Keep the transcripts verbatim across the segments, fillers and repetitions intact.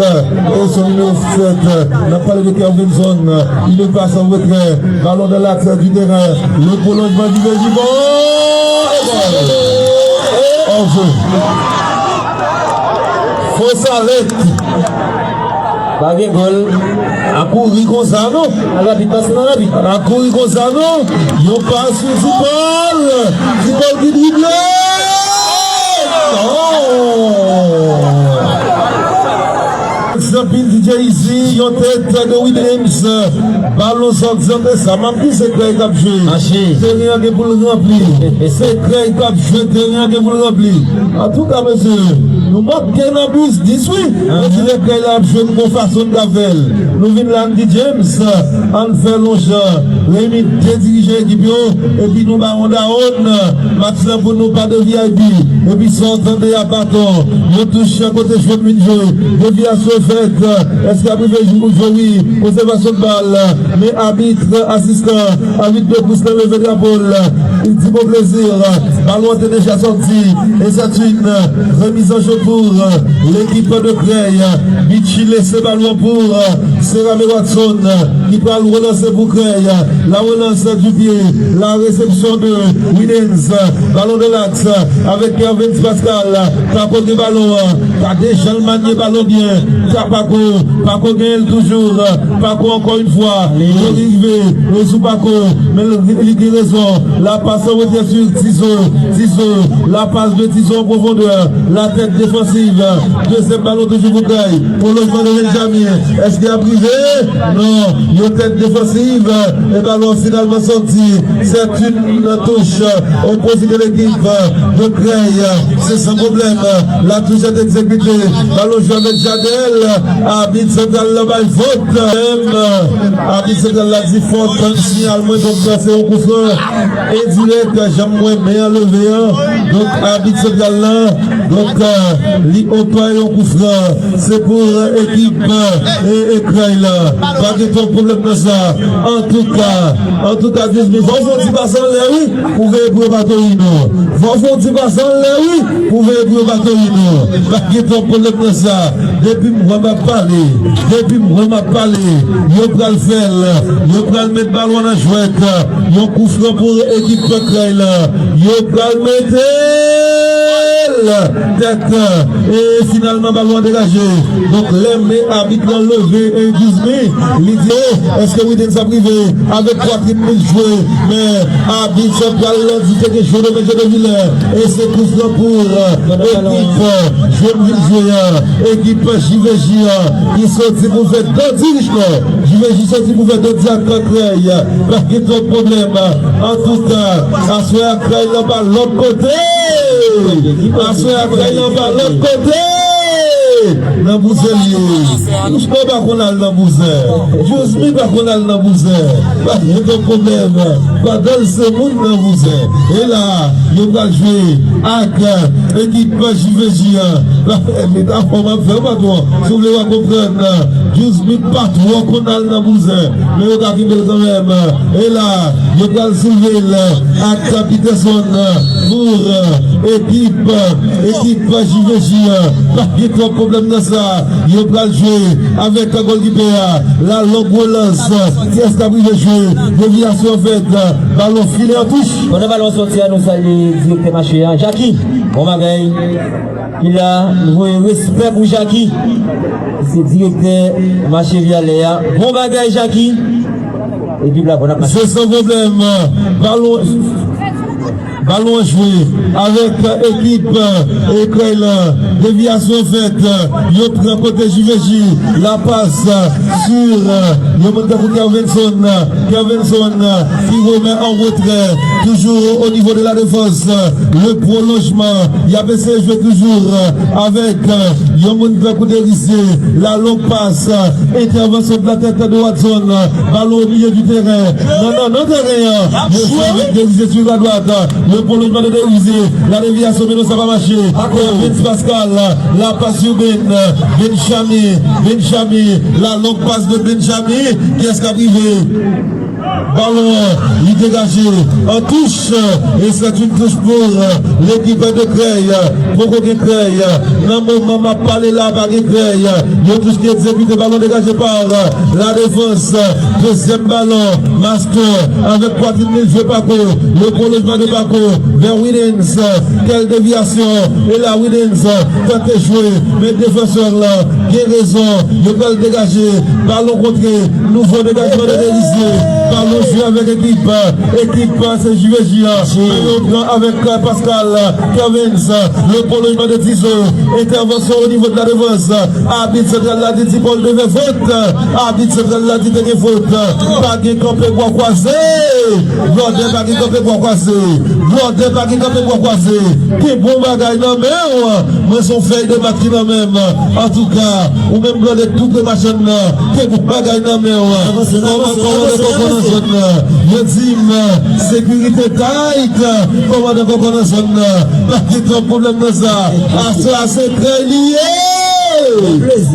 Et son numéro sept, n ap pale de Kervinson. Il passe en retrait. Ballon dans l'axe du terrain. Le prolongement du Vegibon. Hors jeu. Faut s'arrêter. Pa gen gòl. A kouri konsa non. Rapid, pas nan rapid. A kouri konsa non. Yon pas sou Dipòl. Dipòl ki drible. Oh! Zanpil D J Easy, yon tèt de Williams. Balon sòti antre sa. M ap di se Krèy k ap jwe. Mache. Teren an gen pou l ranpli. Se Krèy k ap jwe, teren an gen pou l ranpli. Antouka, mesye, nou manke nan biznis, wi. Mwen di lè Krèy la ap jwe, nou gon fason n ka fè l. Nou vin la, n di James, ann fè lonjan. Remy te dirije ekip yo, epi nou ba yon dawòn. Match lan pou nou pa de V I P. Epi sa w tande a baton. Yon touch kote jwèt vin jwe. Devyasyon fèt. Èske ap rive jou pou jwe? Wi. Konsèvasyon bal. Men abit asistan. Abit de pous nan leve drapo l. Li di bon plezi. Balon an te deja sòti. E c'est une remise en jeu pour l'équipe de Krèy. Bitchi lese balon pou Serame Watson. Li pral relanse pou Krèy. La relance du pied. La réception de Williams. Ballon dans l'axe avec Kervens Pascal. Paco gen balon an. Gade jan l manye balon byen. Paco, Paco genyen l toujou. Paco ankò yon fwa. Li rive. Li sou Paco. Men li gen rezon. La passe en retrait sur Tizo. Tizo. La passe de Tizo en profondeur. La tête défensive. Dezyèm balon toujou pou Krèy. Prolonjman de Benjamin. Èske y ap rive? Non. Yon tèt defansiv. E balon finalman sòti. C'est une touche au profit de l'équipe de Krèy. Se san pwoblèm. La touche est exécutée. Balon jwe avèk Jadel. Abit santral la bay fòt. Abit santral la di fòt. Tann siyal mwen, donk se yon koufran endirèk. Jan m wè men an leve an. Donk abit santral la. Donk li opere yon koufran. Se pou ekip e, e Krèy la. Pa gen twòp pwoblèm nan sa. Antouka, antouka, Dizmi, fò w fè yon ti pase anlè, wi, pou veye pou yo pa tori nou. Fò w fè yon ti pase anlè, wi, pou veye pou yo pa tori nou. Pa gen twòp pwoblèm nan sa. Depi m wè m ap pale, depi m wè m ap pale, yo pral fè l, yo pral met balon nan jwèt. Yon koufran pou ekip Krèy la. Yo pral mete l tèt. E finalman, balon an degaje. Donk, lè men abit lan leve e Dizmi, li di, oh, èske Widens ap rive avèk twa tribin jwe? Men abit santral lan di te gen jwe de men jwe de vilè. E se koufran pou ekip jwe m vin jwe a. Ekip J V J a ki soti pou fè dandi Richemond. J V J soti pou fè dandi ak Krèy. Pa gen twòp pwoblèm. Antouka, aswè a Krèy lan pa lòt kote. Aswè a Krèy lan pa lòt kote. Nan bouzen li ye. Richemond pa konn al nan bouzen. Dizmi pa konn al nan bouzen. Pa gen twòp pwoblèm. Pandan l se moun nan bouzen. E la, yo pral jwe ak ekip J V J an. Metafò m ap fè w, patwon. Si w vle w a konprann. Dizmi pa twò konn al nan bouzen. Men yo ka kenbe l kanmenm. E la, yo pral soulve l ak Peterson pou ekip, ekip J V J an. Pa gen twòp pwoblèm nan sa. Yo pral jwe avèk gòlkipè a. La long relans. Kiyès k ap rive jwe? Devyasyon fèt. Balon file an touch. Pandan balon sòti a, nou salye direktè mache a, Jackie. Bon bagay. Ki la, nou voye respè pou Jackie. Se direktè mache Vyalè a. Bon bagay, Jackie. Ekip la, bon ap mache. Se san pwoblèm. Balon, balon jwe avèk ekip e Krèy lan. Devyasyon fèt. Yo pran kote J V J. La pas sur yon moun tankou Kervinson. Kervinson ki remèt an retrè. Toujou o nivo de la defans. Le prolonjman. Y ap eseye jwe toujou avèk yon moun tankou Derizye. La long pas. Entèvansyon de la tèt de Watson. Balon o milye di teren. Nan, nan, nan teren an. Derizye sou la dwat. Le prolonjman de Derizye. La devyasyon, men non, sa pa mache. Vince Pascal. La pas sur Ben. Benjamin. Benjamin. La long pas de Benjamin. Kiyès k ap rive? Balon an, li degaje. An touch. E se yon touch pou, euh, lekip de Krèy. Poko gen Krèy. Nan moman m ap pale la, pa gen Krèy. Yon touch ki egzekite, balon degaje pa, euh, la defans. Dezyèm balon, Master avèk pwatrin li jwe Paco. Le prolongement de Paco vers Widens. Quelle déviation! E la Widens tante jwe, men defansè la gen rezon. Yo pral degaje. Balon kontre. Nouvo degajman de Derizier. Balon jwe avèk ekip. Ekip se J V J a. Men yo pran avèk Pascal Kervens. Le prolongement de Tizo. Entèvansyon o nivo de la defans. Abit santral la di Ti Paul te fè fot. Abit santral la di te gen fot. Pa gen kanpe bwa kwaze. Blòdè pa gen kanpe bwa kwaze. Blòdè pa gen kanpe bwa kwaze. Te bon bagay nan men w. Mwen se yon fèy de mat ki nan men m. Antouka, ou menm Blòdè tou pre machann nan. Te bon bagay nan men w. Kòmandan Kòkò nan zòn nan. Yo di m, sekirite tight. Kòmandan Kòkò nan zòn nan. Pa gen twòp pwoblèm nan sa. Aswè a se Krèy li ye.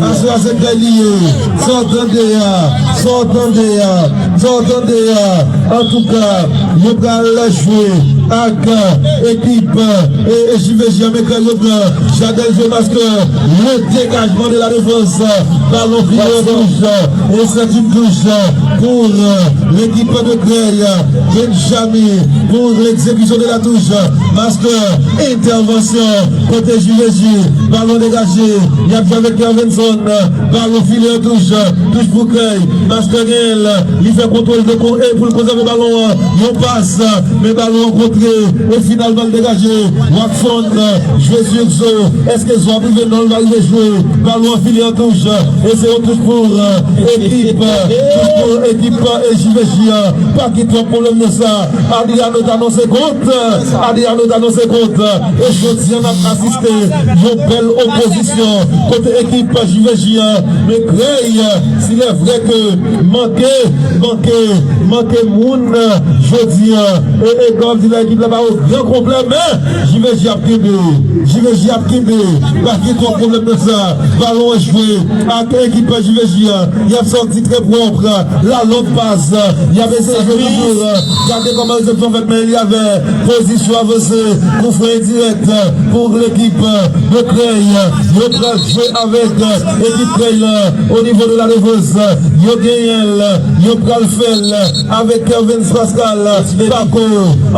Aswè a se Krèy li ye. Sa w tande a. Sa w tande a. Sa w tande a. Antouka, yo pral jwe ak ekip e, e J V J a, men Krèy yo pran. Jadel jwe Master. Le dégagement de la défense. Ballon fini en touche. Et c'est une touche pour, euh, l'équipe de Krèy. Benjamin pour l'exécution de la touche. Master, entèvansyon kote J V J. Balon degaje. Y ap jwe avèk Kervenson. Balon file an touch. Touch pou Krèy. Master genyen l. Li fè kontwòl de kò e pou l konzève balon an. Yon pas. Men balon an kontre. E finalman l degaje. Watson jwe sou Zo. Èske Zo ap rive? Non, l pa rive jwe. Balon an file an touch. E se yon touch pou, euh, ekip. Touch pou ekip, euh, J V J a. Pa gen twòp pwoblèm nan sa. Adriano t anonse kont. Adriano t anonse kont. E jodi a n ap asiste yon bèl opozisyon kote ekip J V J a, men Krèy, si lè vrè ke manke, manke, manke moun jodi a. E, e kòm di la ekip la pa yo gran konplè, men J V J ap kenbe. J V J ap kenbe. Pa gen twòp pwoblèm nan sa. Balon an jwe ak ekip J V J a. Y ap sòti trè pwòp. La longue passe. Y ap eseye jwe toujou. Gade kòman resepsyon fèt, men li avè pozisyon avanse. Kou fran endirèk pou lekip de Krèy. Yo pral jwe avèk ekip Krèy la o nivo de la defans. Yo genyen l. Yo pral fè l avèk Kervens Pascal. Paco,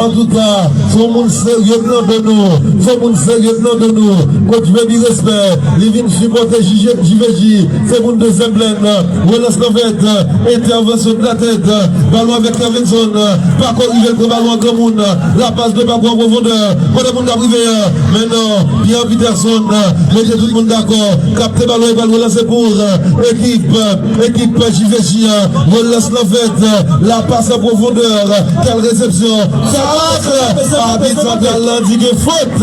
antouka, se yon moun serye k nan do nou. Se yon moun serye k nan do nou. Coach Baby, respè. Li vin sipòte J V J. Se moun dezyèm plèn. Relans nan fèt. Entèvansyon de la tèt. Balon avèk Kervenson. Paco rive l pran balon an granmoun. La passe de Paco an pwofondè. Kote moun k ap rive a? Men non. Pierre Peterson. Mete tout moun dakò. Kapte balon e pral relanse pou, euh, ekip, euh, ekip J V J a. Relans nan fèt. La passe en profondeur. Quelle réception! Sa pas! Abit santral la di gen fot.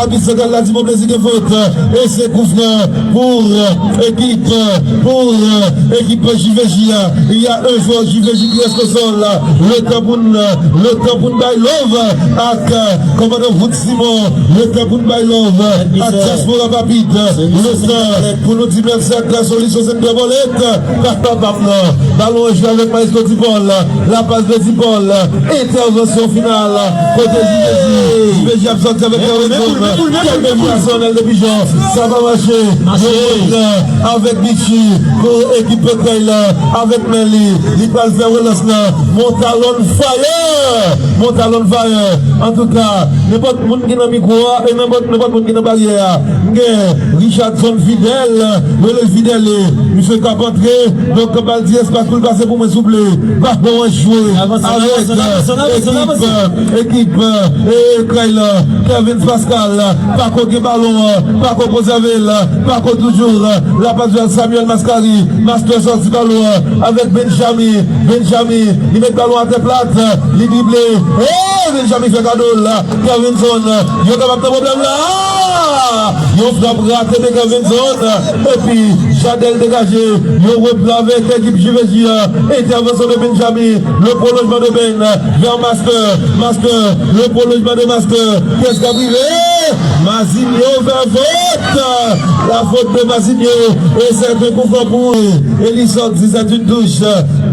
Abit santral la di Maubury gen fot. E se kou fran pou, euh, ekip, euh, pou, euh, ekip J V J a. Il y a un joueur J V J qui reste au sol. Le tan pou n, le tan pou n bay love ak, euh, kòmandan Wood Simon. Le tan pou n bay love ak Diaspora Papit. Le tan pou nou di mèsi ak la solisyon Sentè Bòlèt. Papa pam nan. Balon an jwe avèk Maestro Dipòl. La passe de Dipòl. Entèvansyon final. Kote J V J. J V J ap sòti avèk Kervenson. Kèlbè Wilson, L de Pijon. Sa pa mache. Yo kontre avèk Bichi pou ekip Krèy la. Avèk men li. Li pral fè relans la. Montalon fire. Montalon fire. Antouka, nenpòt moun ki nan mikwo a, e nenpòt, nenpòt moun ki nan baryè a. M gen Richardson Fidèl, rele Fidèl, e misye k ap antre, donk m pral di espas pou l pase pou mwen souple. Balon an jwe avèk ekip, ekip, e, Krèy la. Kervens Pascal, Paco gen balon an, Paco konzève l, Paco toujou, la passe vers Samuel Mascari, Master sòti balon an avèk Benjamin, Benjamin, li met balon atè plat, li drible, e Benjamin fè kado l la. Kervinson, yo kapab nan pwoblèm la. Yon frap rate de Kervinson. Epi, Jadel degaje. Yon replan avèk ekip Jiveji. Entèvansyon de Benjamin. Le prolongement de Ben. Vers Master. Master. Le prolongement de Master. Kiyès k ap rive? Mazinho fè fot. La faute de Mazinho. E se te kou fò pou li. E li sòti, se yon touch.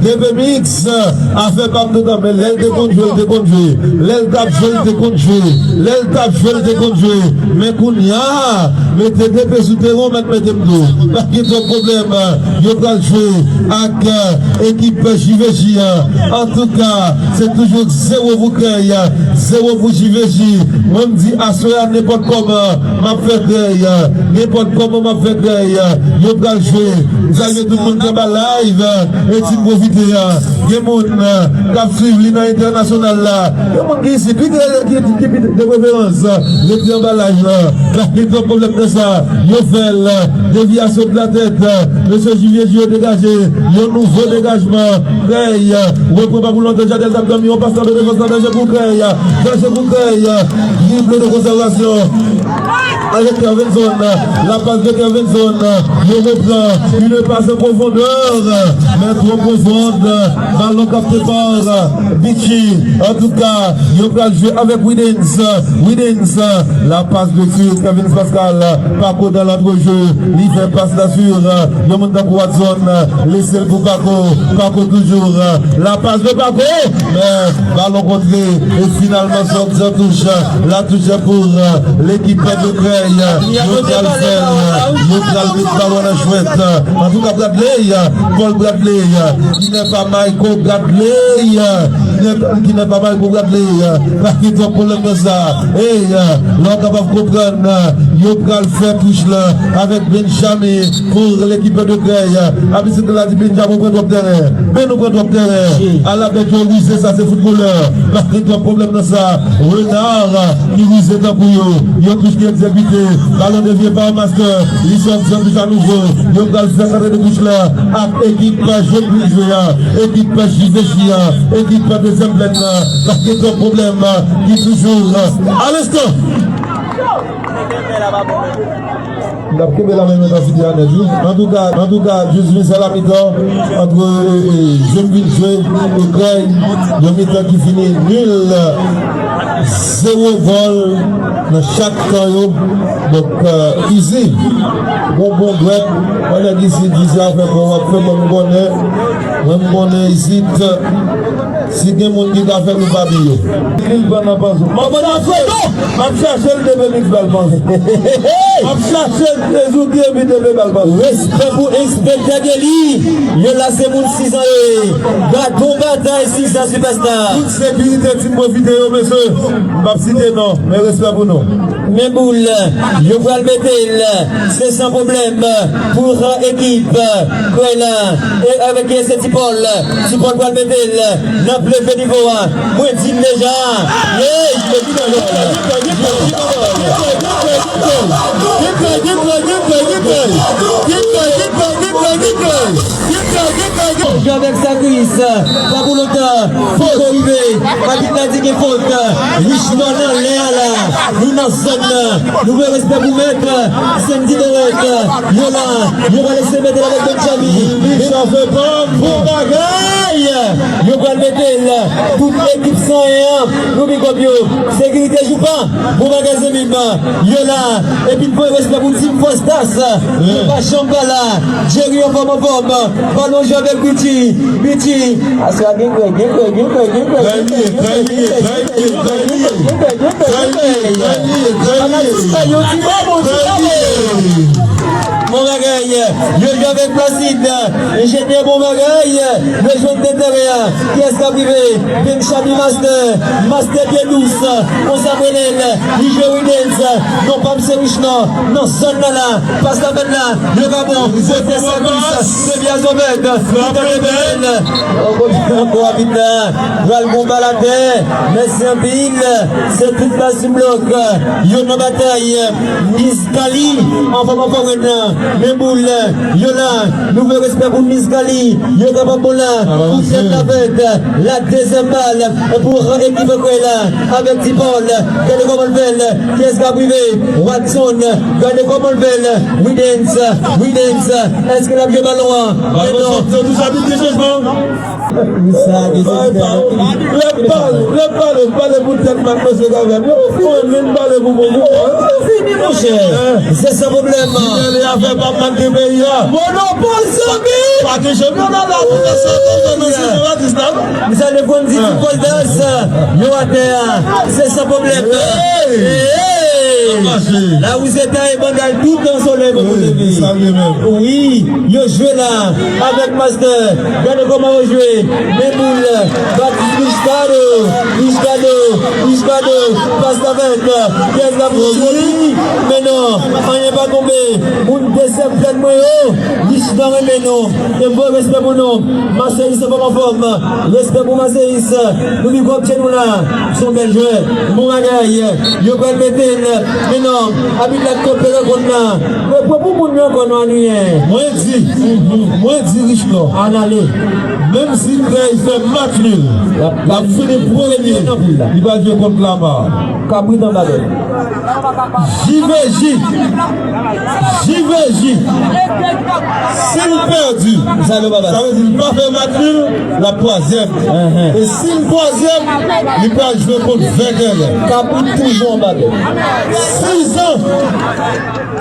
D P Mix. Afè pa m toutan, men lè l te konn jwe, l te konn jwe. Lè l t ap jwe, l te konn jwe. Lè l t ap jwe, l te konn jwe. Men kounye a, mete D P sou teren, w mèt mete m tou. Pa gen twòp pwoblèm. Yo pral jwe ak, euh, ekip Jiveji an. Antouka, se toujou zewo pou Krèy, zewo pou Jiveji. Mwen, m di aswè a, nenpòt kòman, m ap fè Krèy. Nenpòt kòman, m ap fè Krèy. Yo pral jwe. M salye tout moun ki anba live. E ti m pwofite a. Gen moun, euh, k ap swiv li nan entènasyonal la. Gen moun ki isit, wi, ki, ki, ki, ki de preferans, euh, rete anba live la. Pa gen twòp pwoblèm nan sa. Yo fè l. Devyasyon de la tèt. Mesye Jiveji yo degaje. Yon nouvo degajman. Krèy, euh, repran pa pou lontan. Jadel t ap dòmi. Yon pas nan defans nan. Danje pou Krèy. Danje pou Krèy. Dribble de konsèvasyon. Avèk Kervinson, la passe de Kervinson, yo repran une passe en profondeur, mais trop profonde, ballon capté par Bitchy. Antouka, yo pral jwe avèk Widens. Widens, la passe de sur Kevin Pascal, Paco dans l'entrejeu, li fè pas la sur yon moun tankou Watson, lese l pou Paco, Paco toujou, la passe de Paco, men balon kontre e finalman sòti an touch. La touche pou, euh, lekip de Krèy. Yo pral fè l, yo pral met balon nan jwèt. Antouka, Bradley, Paul Bradley, ki n'est pas Michael Bradley, ki n'est, ki n'est pas Michael Bradley. Pa gen twòp pwoblèm nan sa. E, euh, lè w kapab konprann, euh, yo pral fè touch la avèk Benjamin. Pou lekip de Krèy, abit santral la di Benjamin pran twòp tèren. Ben nou pran twòp tèren. Ala bèt yo rize, sa se foutbolè. Pa gen twòp pwoblèm nan sa. Renard ki rize tankou yo. Yon touch ki egzekite. Balon devye pa Master. Li sòti an touch a nouvo. Yo pral fè kante de touch la ak ekip jèn vin jwe a. Ekip Jiveji a. Ekip dezyèm plèn la. Pa gen twòp pwoblèm ki toujou a lenstan. N ap kenbe la menm entansite a nèt, wi. Antouka, antouka, jis fin sa la mitan ant, e, e, Jèn Vin Jwe e Krèy, yon mitan ki fini nil, zewo gòl nan chak kan yo. Donk, e, isit, bon, bon, dwèt, yon nèg isit, di se afè kò w ap fè, mwen m konnen, mwen m konnen isit. Si gen moun ki ka fè nou pa biye. Li pran nan panzo. M ap chache l, non! M ap chache l, D P Mix bal panzo. M ap chache l, Tezuki epi D P bal panzo. Respè pou enspektè Guely. Yo la se moun sizan yo ye. Gadon batay sizan sipèsta. Tout sekirite, ti m pwofite yo, mesye. M p ap site non, men respè pou nou. Men boul, yo pral mete l, se san pwoblèm pou ekip Krèy la. E avèk se Ti Pòl, Ti Pòl pral mete l, n ap leve nivo a. Mwen di l deja. Yey! Jwe avèk sa, Chris. Pa pou lontan. Fò rive. Abit la di gen fòt. Richemond nan lè a la. Nou nan zòn nan. Nou vle respè pou mèt. Sandy Dorèt. Yo la. Yo pral eseye mete l avèk Benjamin. Li chafe pam. Bon bagay. Yo pral mete l. Tout ekip san en an. Nou big up yo. Sekirite Joupa. Bon bagay, zanmi m. Yo la. Epi n voye respè pou Team Fostas. Yo pa janm pa la. Jerry anfòm, anfòm. Balon jwe avèk Bitchy. Bitchy. Aswè a gen Krèy, gen Krèy, gen Krèy, gen Krèy. Krèy li ye, Krèy li ye, Krèy li ye, Krèy li ye. Krèy li ye, Krèy li ye, Krèy li ye. Ala ti Krèy yo, ti Krèy yo, ti Krèy yo. Bon bagay, yo jwe avèk Placide, enjenyè bon bagay, yo jwenn de tèren an. Kiyès k ap rive? Benjamin Master, Master pye dous, konsa m rele l, li jwe Widens, non pa m se Richemond, nan zòn nan la, pas la fèt la, yo ka bon, kote sa Chris, Gazovèk, frape bèl. Ankò apit la, pral gon bal atè. Mèsi anpil. Se tout baz sou blòk. Yo nan batay. Miss Kali, anfòm anfòm nan. Men boul, yo la. Nou vle respè pou Miss Kali. Yo kapab bon la. Pou tèt avèk la dezyèm bal. Pou ekip ankrè la. Avèk Ti Paul. Gade kòman l fè l. Kiyès k ap rive? Watson. Gade kòman l fè l. Widens. Widens. Èske l ap jwe balon an? Balon soti, tout sa, tout chanjman. Lè pale, lè pale, pale pou tèt matmasye Gavèl. Yo fini, vin pale pou bon. Yo fini, monchè. Se san pwoblèm. Li afè pa manke peyi a. Monopòl zanmi. Pa gen chanpyona la, pou fè sa, pou fè nan Sylvain Baptiste la. Misye Lefon di ti pòs dans, yo atè a, se san pwoblèm. Hey! Hey! La wi se taye bandal tout tan solèy pou leve. Wi, yo jwe la avèk Master. Gade kòman yo jwe. Men boul, Batis Ricardo, Ricardo, Ricardo, pas avèk. Kiyès la pou jwe? Men non, anyen pa tonbe. Moun dezyèm flèt mwen yo, Richard renmen nou. E mwen respè pou nou. Maseyis anfòm anfòm. Respè pou Maseyis. Nou vin kòb tchè nou la. Se yon bèl jwè. Bon bagay. Yo pral mete l. Men non, abit la t konpe rankont la. Repran pou moun yo ankò non Adrien. Mwen di, mwen di Richnò. Ann ale. Menm si Trèy fè match nil, l ap fini premye. Li pral jwe kont Lamar. Kabrit anba dèyè. J V J. J V J. Si l pèdi, sa vle di l pa fè match nil, l ap twazyèm. E si l twazyèm, li pral jwe kont Vègèlè. Kabrit toujou anba dèyè. Sizan.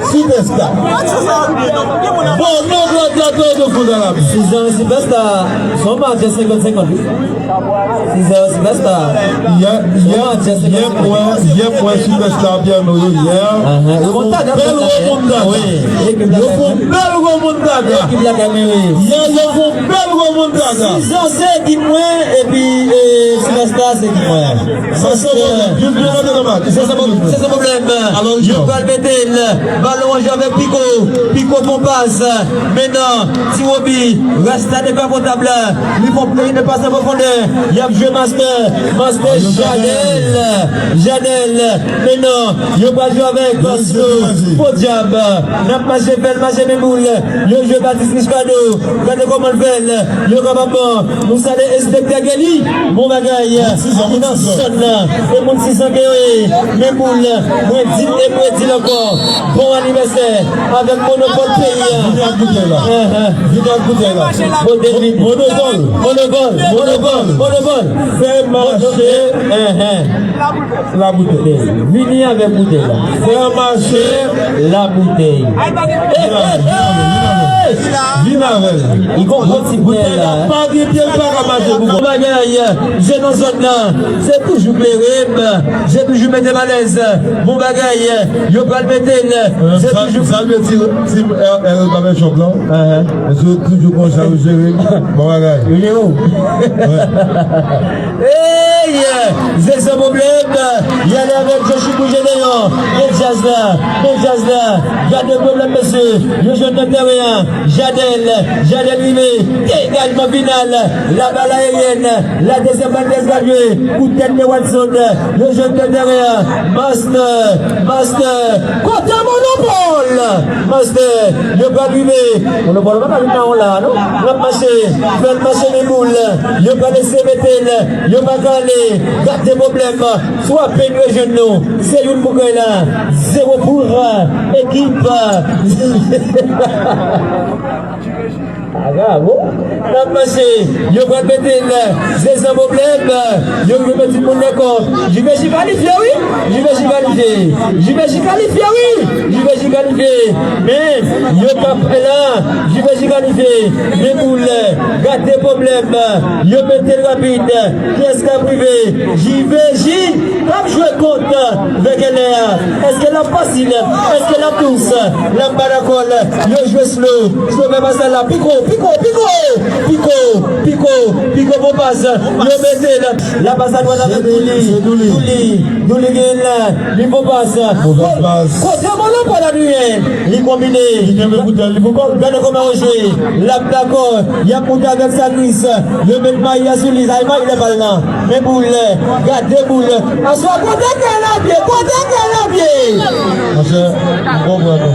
Sipèsta. Bon, non, glòt la, glòt de fout a la. Sizan, Sipèsta. Se yon match senkant senkant, wi. Sizan, Sipèsta. Yè, yè, yè mwen, yè mwen, Sipèsta Pierno yo, yè. Yo fè yon bèl remontad. Wi, ekip la. Yo fè yon bèl remontad. Ekip la ka meri. Yè, yo fè yon bèl remontad. Sizan, se ekip mwen, epi, e, Sipèsta, se ekip mwen. Sa se pwoblèm. Jis byen rantre nan match. Se sa pwoblèm. Yo pral mete l. Balon an jwe avèk Piko. Piko fè yon pas. Mennen Ti Wobi. Rasta dekonfòtab. Li fè yon pas an pwofondè. Y ap jwe Master. Master Jadèl. Jadèl. Mennen. Yo pral jwe avèk Master. Podyab. N ap mache, fè l mache, men boul. Yo jwe Batis Ricardo. Gade kòman l fè l. Yo kapab bon. Nou salye enspektè Geli. Bon bagay. Moun nan zòn nan. E moun Sizan ke yo ye. Men boul. Mwen di l e mwen di l ankò. Bon anivèsè. Avèk monopòl peyi a. Vini ak boutèy la. Vini ak boutèy la. Monopòl. Monopòl. Monopòl. Monopòl. Fè mache. Laboutèy. Vini avèk boutèy la. Fè mache. Laboutèy. Vin avè l. Li gon gwo ti boutèy la. Pa gen pye, l pa ka mache pou bon. Bagay, je nan zòn nan, se toujou klere m. Je toujou mete m alèz. Bon bagay, yo pral mete l. Se toujou. Sa vle di, si L pa fè chòk la. Èske yo toujou konsa yo jere? Bon bagay. Yo jere w. Ey! Se san pwoblèm. Y ale avèk Joshi pou Jedeyon. Men djaz la. Men djaz la. Gade pwoblèm, mesye. Yo jwenn nan tèren an. Jadèl. Jadèl rive. Degajman final. La bal ayeryèn. La dezyèm bal degajwe. Pou tèt de Watson. Yo jwenn nan tèren an. Master. Master. Kote Monopòl? Master. Yo pral rive. Monopòl pa ka vin nan yon la, non? L ap mache. Fè l mache, men boul. Yo pral eseye mete l. Yo pa ka ale. Gade pwoblèm. Swa peyi nou jwenn nou. Se youn pou kay la. Zewo pou ekip. Aga, bon. N ap mache. Yo pral mete l. Se san pwoblèm. Yo rive mete moun nan kò. J V J kalifye, wi. J V J kalifye. J V J kalifye, wi. J V J kalifye. Men, yo pa prè la. J V J kalifye. Men boul. Gade pwoblèm. Yo mete l rapid. Kiyès k ap rive? J V J k ap jwe kont Vègèlè a. Èske l ap fasil? Èske l ap dous? La m pa dakò l. Yo jwe slow. Slow fè pasaj la pi gwo. Piko, piko, piko, piko, piko, bon pas. Yo mete l. La pas a dwat avèk Douli. Douli, Douli gen li, bon pas. Kote Monopòl Adrien? Li konbine. Gade kòman yo jwe. L ap dakò. Y ap moute avèk Sagris. Yo met mayi a sou li. Ay, mayi lè bal nan. Men boul. Gade boul. Aswa, kote kè la pye? Kote kè la pye? Monchè, m konprann ou.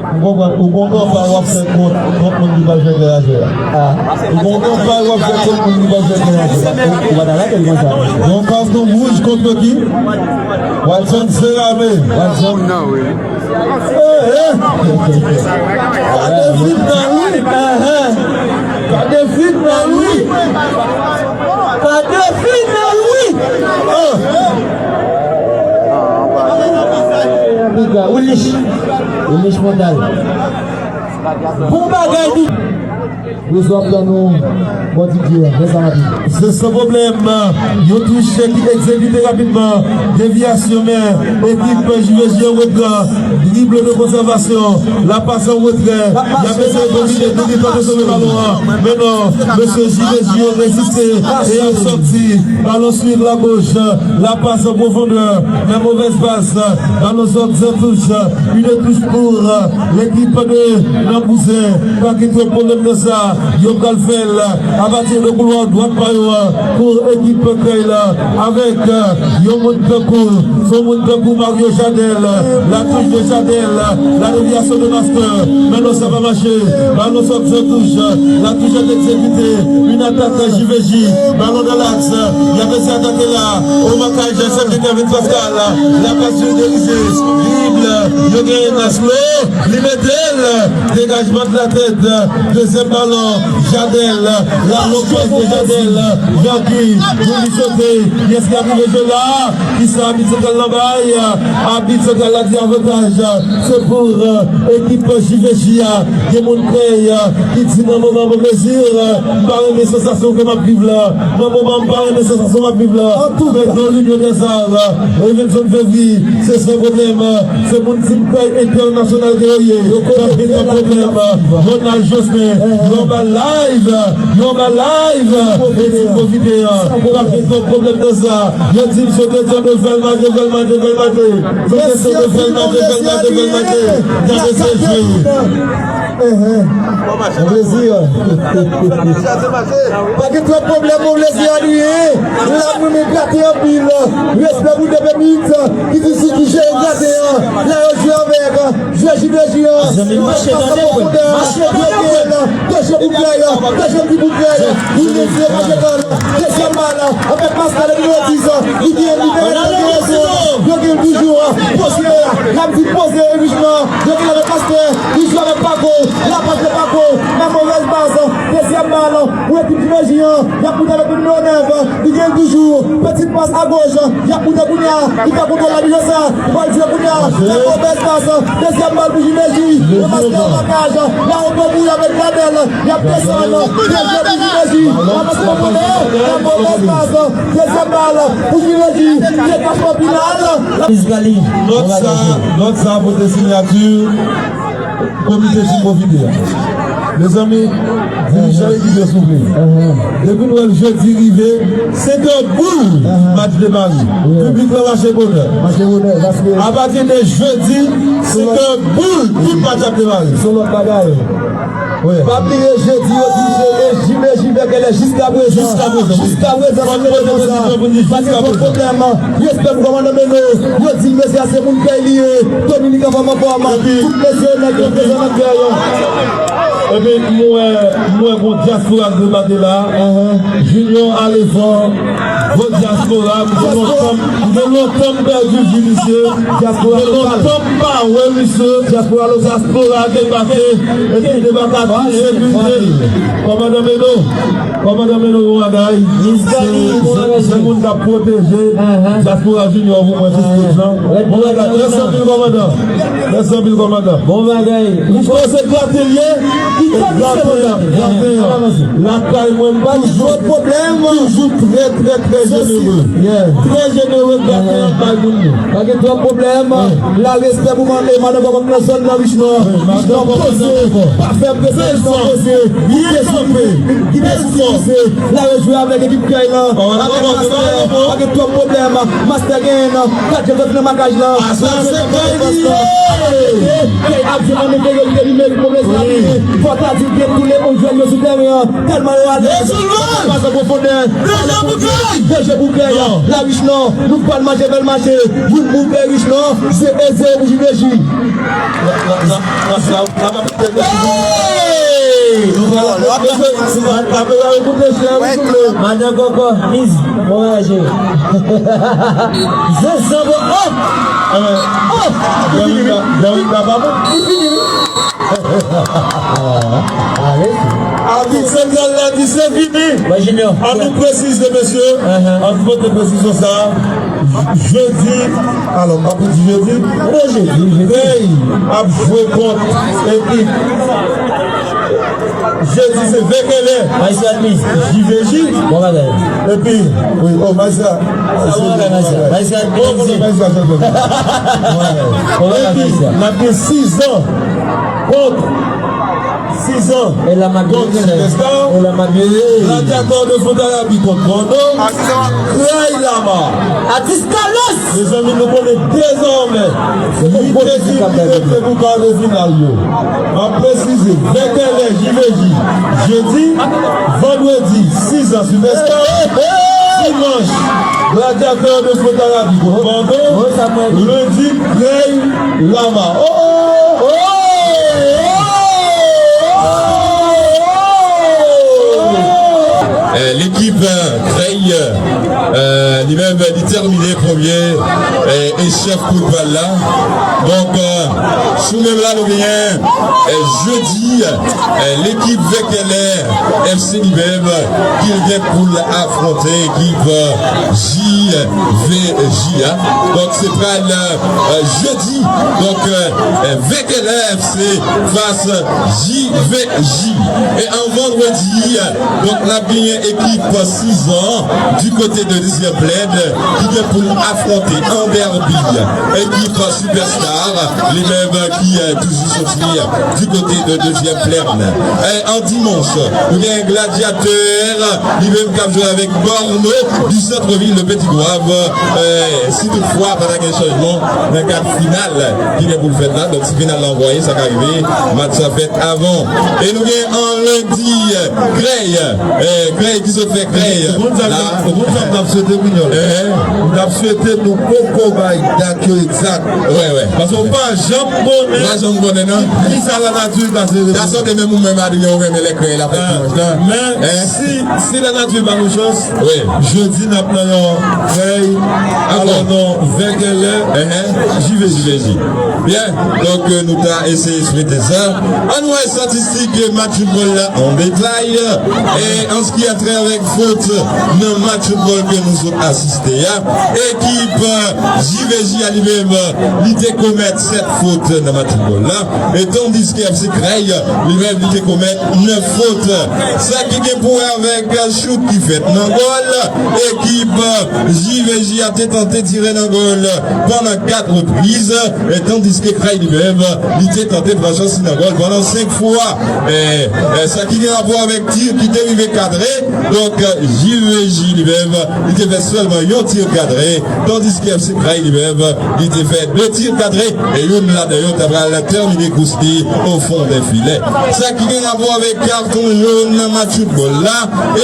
M konprann, ou gon kanpay w ap fè kont, kont moun ki pral fè kè a jwe a. Ou gon kanpay w ap fè kont moun ki pral fè kè a jwe a. Ou pa ta lage l konsa. Yon karton wouj kont ki? Watson Serame. Watson. Gade fitna wi. Gade fitna wi. Gade fitna wi. Piga, Willich. Willich Montal. Bon bagay di. Rezo ap tann nou. Bon Didier, fè sa rapid. Se san pwoblèm. Yon touch ki egzekite rapidman. Devyasyon men ekip J V J an repran. Dribble de konsèvasyon. La pas an retrè. Y ap eseye domine, Douli tante sove balon an. Men non, mesye J V J yo reziste e y ap sòti. Balon swiv la goch. La pas an pwofondè. Men movèz pas. Balon sòti an touch. Une touche pour, euh, l'équipe de Nan Bouzen. Pa gen twòp pwoblèm nan sa. Yo pral fè l apati de koulwa dwat pa yo a pou ekip Krèy la. Avèk, euh, yon moun tankou, son moun tankou Mario Jadel. La touche de Jadel. La déviation de Master. Men non, sa pa mache. Balon sòti an touch. La touche an egzekite. Une attaque J V J. Balon nan laks. Y ap eseye atake la. O makaj, chèf de Kevin Pascal. La pas sou Derize. Dribble. Yo genyen nan slow. Li mete l. Dégagement de la tête. Dezyèm balon. Jadel. La lopez de Jadel. Jean-Guy. Pou li sote. Kiyès ki ap rive jwe la? Kisa abit santral la bay? Abit santral la di avantaj. Se pou, euh, ekip J V J a. Gen moun Krèy, euh, ki di nan moman mwen mezi, euh, m pa renmen sansasyon ke m ap viv la. Nan moman m pa renmen sansasyon m ap viv la. Men nan Linyon dèzar, euh, Evenson Fevri, se san pwoblèm, euh, se moun Team Krèy entènasyonal ke yo ye. Yo pa gen pwoblèm, euh, Ronald Jospin, yo ba live, euh, yo ba live, euh, e ti pwofite, euh, pa gen pwoblèm nan sa. Yo di m sote, yo fè l mate, fè l mate, fè l mate. Sote, sote, fè l mate, fè l mate, fè l mate. Gade se jwe. Enhen. Bon plezi. Pa gen twòp pwoblèm, bon plezi a li ye. La mwen men grate anpil. Respè pou de minit ki di si ki jere grate an. La yo jwe avèk. Jwe J V J an. Zanmi, mache tande mwen. Mache tande mwen. Dezyèm bout Krèy, dezyèm bout Krèy. Li mete mache bal. Dezyèm bal. Avèk Pascal nimewo dis. Li gen, li gen, li gen rezon. Yo gen toujou. Poze. N ap di poze, Richemond. Yo gen avèk Pascal. Li jwe avèk Paco. La pas de Paco. Men movèz pas. Dezyèm bal. Pou ekip J V J an. Y ap moute avèk nimewo nèf. Li gen toujou. Pitit pas agoch. Y ap moute kounye a. Li ka kontwole la defann sa. Bal jwe kounye a. Fè movèz pas. Dezyèm bal pou J V J. Yo maske an makaj. La yo bon bouyi avèk Jadel. Y ap desann. Dezyèm pou J V J. Anons konpone. Fè movèz pas. Dezyèm bal pou J V J. Detachman final. Nòt sa, nòt sa pote siyati. Komite ti pwofite a. Mezanmi, dirijan ekip yo souple. Depi nou wè l jedi rive, se ke boul match demare. Piblik la mache bonè. Apati de jedi, se ke boul tout match ap demare. Se lòt bagay. Pa bliye jedi yo di se J V J Bèkèlè jiska prezan. Jiska prezan. Jiska prezan se konsa. Pa gen pwoblèm. Respè pou kòmandan Meno. Yo di mesye a se moun Krèy li ye. Dominik anfòm anfòm. Tout mesye nèg yo prezan nan kè yo. Epi m wè, m wè gon dyaspora k debake la. Junior Alevon, gon dyaspora, m gen lontan, m gen lontan m pèdi vi misye. M gen lontan m pa wè misye. Dyaspora debake, epi debake a touche vin jwenn kòmandan Meno. Kòmandan Meno, bon bagay. Se, se, se moun k ap pwoteje dyaspora Junior pou mwen jis prezan. Bon bagay. Mèsi anpil, kòmandan. Mèsi anpil, kòmandan. Bon bagay. Misye se grate l ye. Lakay mwen, m toujou, toujou trè, trè, trè jenere. Trè jenere, lakay an bay moun yo. Pa gen twòp pwoblèm. La respè pou man-, e madan Kòkòt nan zòn nan, Richemond. Richemond poze. Pa fè presyon, Richemond poze. Kite sou, kite sou, kite sou. La rejwi avèk ekip Kay lan. Avèk Mastè. Pa gen twòp pwoblèm. Mastè genyen nan. Kat jèn soti nan makaj lan. Kay ap jwe nan enferyorite nimerik, move zami. Fò ta di gen tou le onz jwè yo sou teren an. Tèlman yo alèz. Pas an pwofondè. Deje pou Kay. Deje pou Kay. La Richemond. Nou pral mache, bèl mache. Youn pou Kay Richemond. Ze e ze pou Jiveji. Hey! Madan Kòkò, miz, bon bagay, cheri. Ze sanbo, oh! Oh! Li fini, wi. Li fini, wi. Abit santral la di se fini. An nou presize, mesye, an nou pote presizyon sa a. Jedi, alò, m ap di jedi. Jedi, jedi. Kay ap jwe kont ekip. Jedi se Vèkèlè. Jiveji. Bon bagay. Epi, wi, oh, Majistra. Bon bagay, Majistra. Majistra, bon bagay, Majistra, chanpyon. Bon bagay. Epi, n ap gen Sizan kont Sizan kont Silvesta. Gladyatè de Fontarabie kont Bando. Kray Lama. Atis Carlos. Mezanmi, nou konnen dezòmè li te ki ki rete pou kare final yo. M ap presize, Vèkèlè Jiveji, jedi, vandredi, Sizan Silvesta, dimanch, Gladyatè de Fontarabie kont Bando, lendi, Kray Lama. Oh, oh, oh! Eh, lekip, eh, Kray, eh, li menm, li tèmine premye, eh, e chèf poul pral la. Donk, eh, sou menm la, nou genyen, eh, jedi, eh, lekip Vèkèlè F C li menm, ki l gen pou l afwonte ekip, eh, J V J a. Donk, se pral, eh, jedi. Donk, eh, Vèkèlè F C fas J V J. E an vandredi, donk, n ap genyen ekip Sizan di kote de Dezyèm Plèn ki gen pou l afwonte an dèbi ekip Superstar, li menm ki, eh, toujou soti di kote de Dezyèm Plèn. E an dimanch, nou gen Gladyatè, li menm k ap jwe avèk Bando du Centre-Ville de Petit Goâve. Eh, si toutfwa pa ta gen chanjman nan kad final ki gen pou l fèt la, donk si final la anvwaye, sa ka rive, match sa fèt avan. E nou gen an lendi, eh, Kray, eh, Kray ki sot fè Kray la. Ou konn sa m t ap swete, Minyòl? Eh, eh. M t ap swete nou poko bay dat yo egzak. Wè, wè. Paske ou pa janm konnen. Ou pa janm konnen, non. Ki sa lanati ka sere. Sa sòti menm ou menm, Adrien, ou renmen lè Kray la fèt dimanch la. Men, si, si lanati ba nou chans, wi, jedi n ap nan yon Kray, alò non, Vèkèlè, J V J. J V J. Byen, donk, eh, nou ta eseye swete sa. Ann wè estatistik match foutbòl la an detay. E an se ki a trait avèk fot nan match foutbòl ke nou sot asiste a, ekip, eh, J V J a li menm, li te komèt sèt fot nan match foutbòl la. E tandiske F C Kray, li menm, li te komèt nèf fot. Sa ki gen pou wè avèk chout ki fèt nan gòl, ekip J V J a te tante tire nan gòl pandan kat repriz, e tandiske Kray li menm, li te tante pran chans nan gòl pandan senk fwa. E, e, sa ki gen rapò avèk ti ki te rive kadre, donk, J V J li menm, li te fè sèlman yon ti kadre, tandiske F C Kray li menm, li te fè de ti kadre, e youn ladan yo ta pral tèmine kous li o fon dè filè. Sa ki gen rapò avèk katon jòn nan match foutbòl la,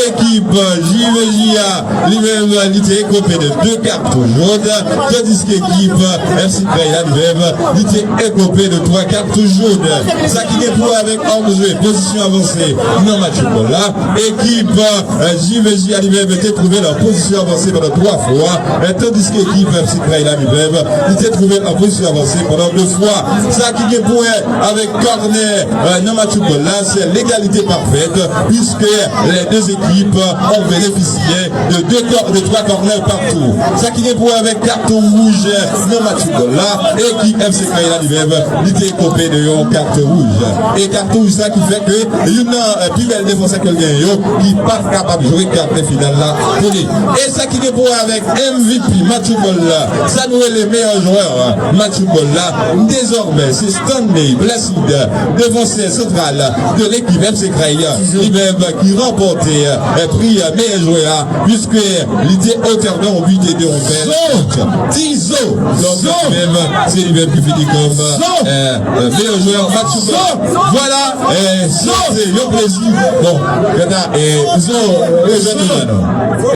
ekip J V J a, li menm, li te ekope de de katon jòn, tandiske ekip F C Kray la, li menm, li te ekope de twa katon jòn. Sa ki gen pou wè avèk òm jwe, pozisyon avanse nan match foutbòl la, ekip, eh, J V J a li menm te twouve l an pozisyon avanse pandan twa fwa, eh, tandiske ekip F C Kray la li menm, li te twouve l an pozisyon avanse pandan de fwa. Sa ki gen pou wè avèk kònè nan match foutbòl la, se legalite pafèt, puiske les deux équipes ont bénéficié de deux cor- de trois corners partout. Sa ki gen pou wè avèk katon wouj nan match foutbòl la, ekip F C Kay la li menm, li te kope de yon katon wouj. E katon wouj sa ki fè ke youn nan pi bèl defansè ke l genyen yo, ki pa t kapab jwe katè final la pou li. E sa ki gen pou wè avèk M V P match foutbòl la, sa nou rele meyè jwè match foutbòl la, dezòmè se Stanley Placide, defansè santral de lekip F C Kay, li menm ki ranpòte pri meyè jwè a, puiske li te otè de yon bi e de yon pè. Tizo! Donk, li menm, se li menm ki fini kòm meyè jwè match foutbòl. Vwala, se yon plezi. Bon, kanta, Tizo, rejwenn nou la non.